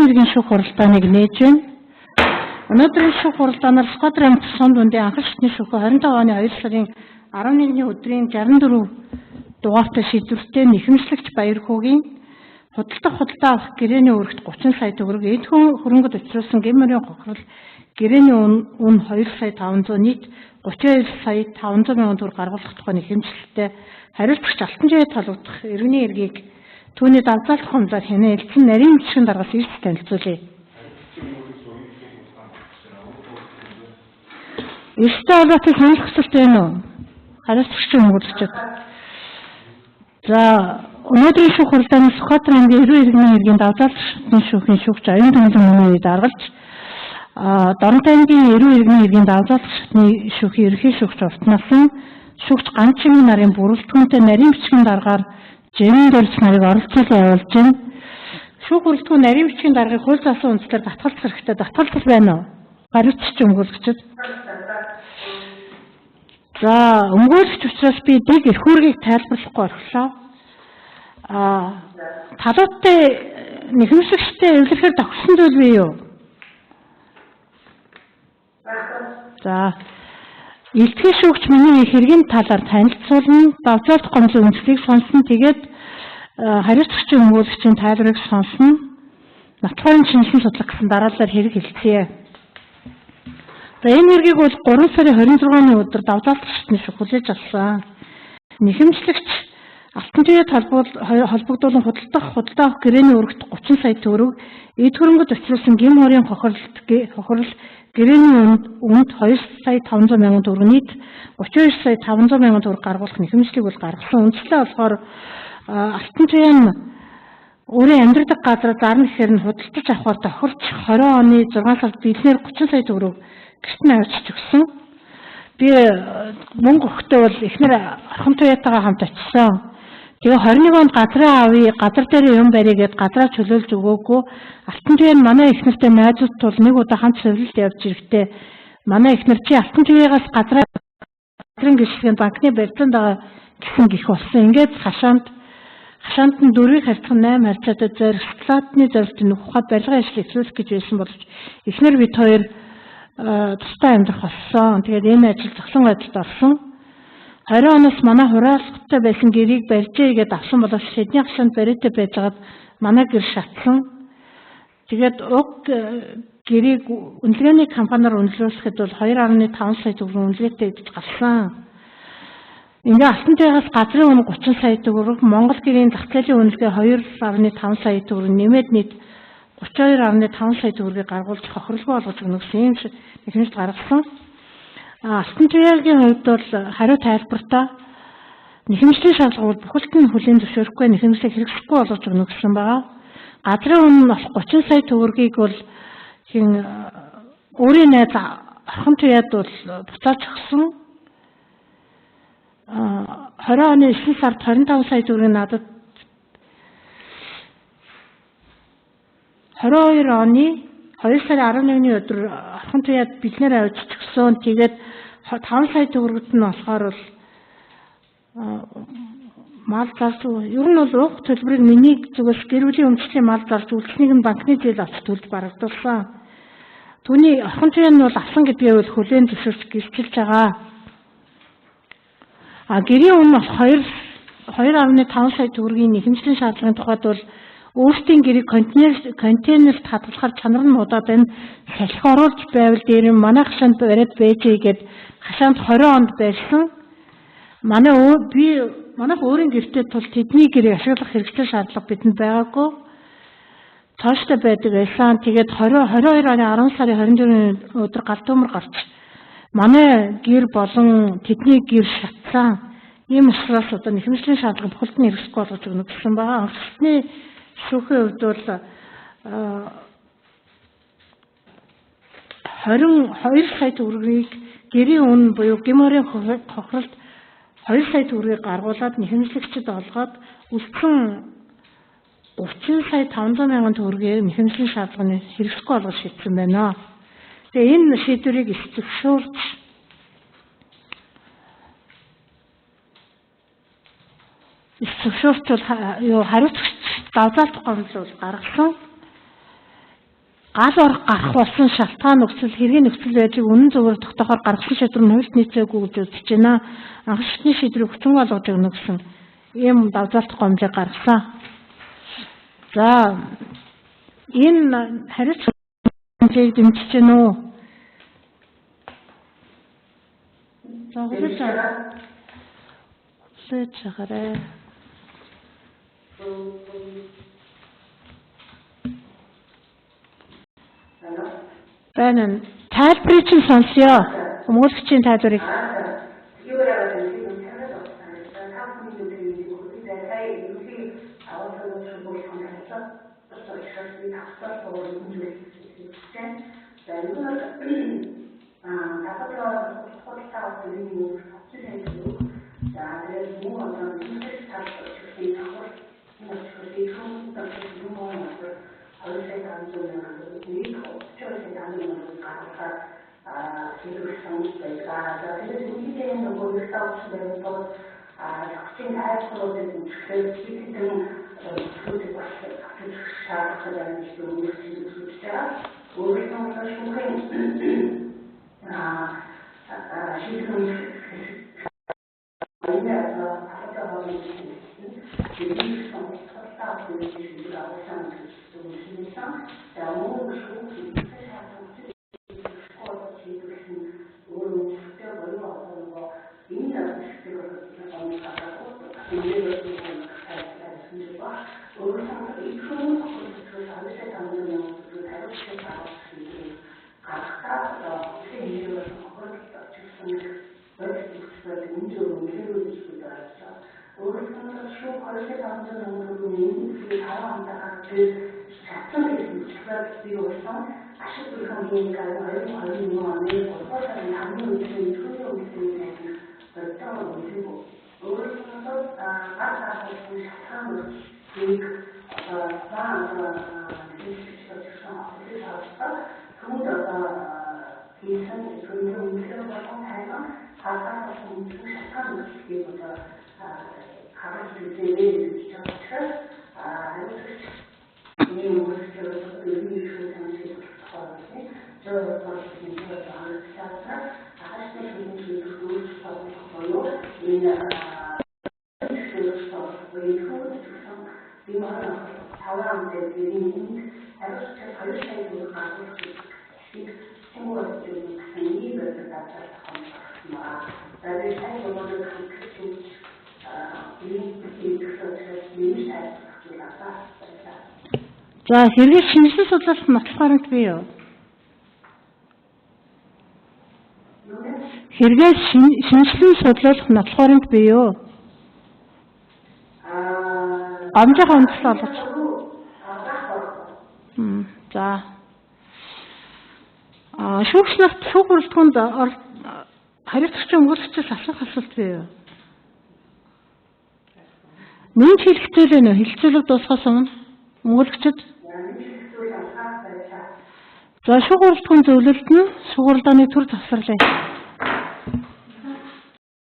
Иргэн шүүх хуралдааныг нээж байна. Өнөөдрийн шүүх хуралдаанаар Сүхбаатар аймагт сум дүндээ анхан шатны шүүхээ 25 оны 2 сарын 11-ний өдрийн 64 дугаартай шийдвэртэй нэхэмжлэгч Баярхүүгийн худалдах худалдаа авах гэрээний үүрэгт 30 сая төгрөг, эд хөрөнгөд учруулсан гэм мөрийн хохирол гэрээний үн 2 сая 500 нийт 32 сая 500 мянган төгрөг гаргуулах тухай нэхэмжлэлтэй хариуцагч Алтанжээ толгодох иргэний эргийг түүний давзаалт хомлоор хянаа элсэн нарийн бичгийн даргаас эрс танилцуулъя. Эрстэй холбоотой санал хүсэлт байна уу? Хариуцагч өмгөөлөгчд. За, өнөөдрийн шүүх хуралдааны Сүхбаатар аймгийн эрүү иргэний иргэний давзаалт шатны шүүхийн шүүгч Оюун Томлон миний даргалж Дорнот аймгийн эрүү иргэний иргэний давзаалт шатны шүүхийн ерөнхий шүүгч урт насан шүүгч Ганчимын нарын бүрэлдэхүүнтэй нарийн бичгийн даргаар Жирэн дөрж нарыг оролцуулан явуулж байна. Шүүх бүрэлдэхүүн нарийн бичгийн даргыг хууль заасан үндслээр татгалзах хэрэгтэй. Татгалзал байна уу? Хариуцагч өмгөөлөгчд. За, өмгөөлөгч учраас би дэг эрх үүргийг тайлбарлахгүй орхилоо. Талуудтай нэхэмсэгчтэй эвлэрхээр тохирсон зүйл бий юу? За, илтгэл шүүгч миний хэргийн талаар танилцуулна, давзаалт гомдлын үндслийг сонсно, тэгээд хариуцагчийн өмгөөлөгчийн тайлбарыг сонсно. Нотлохорын шинжилсэн судлах гэсэн дараалалаар хэрэг хэлцгээе. За, энэ хэргийг бол 3 сарын 26-ны өдөр давзаалт шатны шүүх хүлээж авсан. Нэхэмжлэгч Алтан туяад холбогдуулан худалдах худалдаа авах гэрээний үүрэгт 30 сая төгрөг, эд хөрөнгөд учруулсан гэм хорийн хохирол гэрээний үнэт 2 сая 500 мянган төгрөг нийт 32 сая 500 мянган төгрөг гаргуулах нэхэмжлийг бол гаргасан. Үндслээ болохоор Алтан туяа нь өөрийн амьдрах газар зарна гэхээр нь худалдаж авахар тохирч 20 оны 6 сард бэлнээр 30 сая төгрөг гэрт нь авчиж өгсөн. Би мөнгө өгөхдөө бол эхнэр Орхон туяатайгаа хамт очисон. Тэгээ 21 онд газраа авъя, газар дээр юм барья гэд газраа чөлөөлж өгөөгүй. Алтан туяа нь манай эхнэртэй найзууд тул нэг удаа хамт цэвэрлэлд явж ирэхдээ манай эхнэр чи Алтан туягаас газраа газрын гэрчлэгийн банкны барьцаанд байгаа гэсэн гих болсон. Ингээд хашаанд нь дөрвийг харьцах 8 харьцаатай зорилтлаатны зорилт нөхөх ухаад барилгын ажил эхлүүлэх гэж байсан боловч эхнэр бид хоёр тусдаа амьдрах болсон. Тэгээд энэ ажил зогсон байдалд орсон. 20 оноос манай хураалгатай байсан гэрийг барьжээ гэдээ авсан боловч тэдний хашаанд бариутай байжгаад манай гэр шатсан. Тэгээд уг гэрийг үнэлгээний компаниар үнэлүүлэхэд бол 2.5 сая төгрөг үнэлгээтэй идэж гарсан. Ингээ Алтан туягаас газрын үнэ 30 сая төгрөг, Монгол гэрийн зах зээлийн үнэлгээ 2.5 сая төгрөг нэмээд нийт 32.5 сая төгрөгийг гаргуулж хохирлгүй болгож өгнө гэсэн юм нэхэмжид гаргасан. Алтан туяагийн хувьд бол хариу тайлбартаа нэхэмжлийн шаардлага бол бүхэлд нь хүлээн зөвшөөрөхгүй, нэхэмжлийг хэрэгсэхгүй болгож өгнө гэсэн байгаа. Газрын үнэ нь болох 30 сая төгрөгийг бол хин өөрийн найз Орхон туяад бол буцааж өгсөн. 20 оны 9 сард 25 сая төгрөгийг надад 22 оны 2 сарын 11-ний өдөр Орхон туяад бэлнээр авчиж өгсөн. Тэгээд 5 сая төгрөгт нь болохоор бол мал зарж, ер нь бол уг төлбөрийг миний зүгээс гэр бүлийн өмчлөлийн мал зарж үлдсэнийг нь банкны зээл авч төлж барагдуулсан. Түүний Орхон туяа нь бол авсан гэдгээ бол хүлээн зөвшөөрч гэрчилж байгаа. Гэрийн үнэ болох 2.5 сая төгрөгийн нэхэмжлийн шаардлагын тухайд бол өөрсдийн гэрийг контейнерт хадгалахаар чанар нь муудаад байна. Салхи оруулж байвал дээр нь манай хашаанд бариад байжээ гэд хашаанд 20 онд барьсан. Манай би манайх өөрийн гэртээ тул тэдний гэрийг ашиглах хэрэгцээ шаардлага бидэнд байгаагүй. Цооштой байдаг байсан. Тэгээд 20 22 оны 10 сарын 24-ний өдөр гал төмөр гарч манай гэр болон тэдний гэр шатсан. Ийм учраас одоо нэхэмжлийн шаардлага бүхэлд нь хэрэгсэхгүй болгож өгнө гэсэн байгаа. Анхны шүүхийн хувьд бол 22 сая төгрөгийг гэрийн үнэ буюу гэм морийн хохиролд 2 сая төгрөгийг гаргуулад нэхэмжлэгчд олгоод үлдсэн 30 сая 500 мянган төгрөгээр нэхэмжлийн шаардлагыг хэрэгсэхгүй болгож шийдсэн байна. Тэгээ энэ шийдвэрийг эс зөвшөөрч бол хариуцагч давзаалт гомдол бол гаргасан. Гал орох гарах болсон шалтгаан нөхцөл, хэргийн нөхцөл байдлыг үнэн зөвөөр тогтоохоор гаргасан шийдвэр нь хуульд нийцээгүй гэж үзэж байна. Анхан шатны шийдвэрийг хүчин болгож өгнө гэсэн ийм давзаалт гомдлыг гаргасан. За энэ хариуц гомдлыг дэмжиж гэнэ үү? За хүлээж аваарай. Байна. Тайлбарыг чинь сонсъё. Өмгөөлөгчийн тайлбарыг. За хэрвээ шинжилсэн судлалт нотлох баримт бий юу? Хэрвээ шинжилсэн судлалт нотлох баримт бий юу? Гомжийнхаа үндэслэл олгож. За. Шүүгч нарт шүүх бүрэлдэхүүнд хариуцагчийн өмгөөлөгчөөс асуух асуулт бий юу? Нэмж хэлэх зүйл байна уу? Хэлэлцүүлэг дуусахаас өмнө өмгөөлөгчид. За шүүх бүрэлдэхүүн зөвлөлт нь шүүх хуралдааны төр завсарлаа.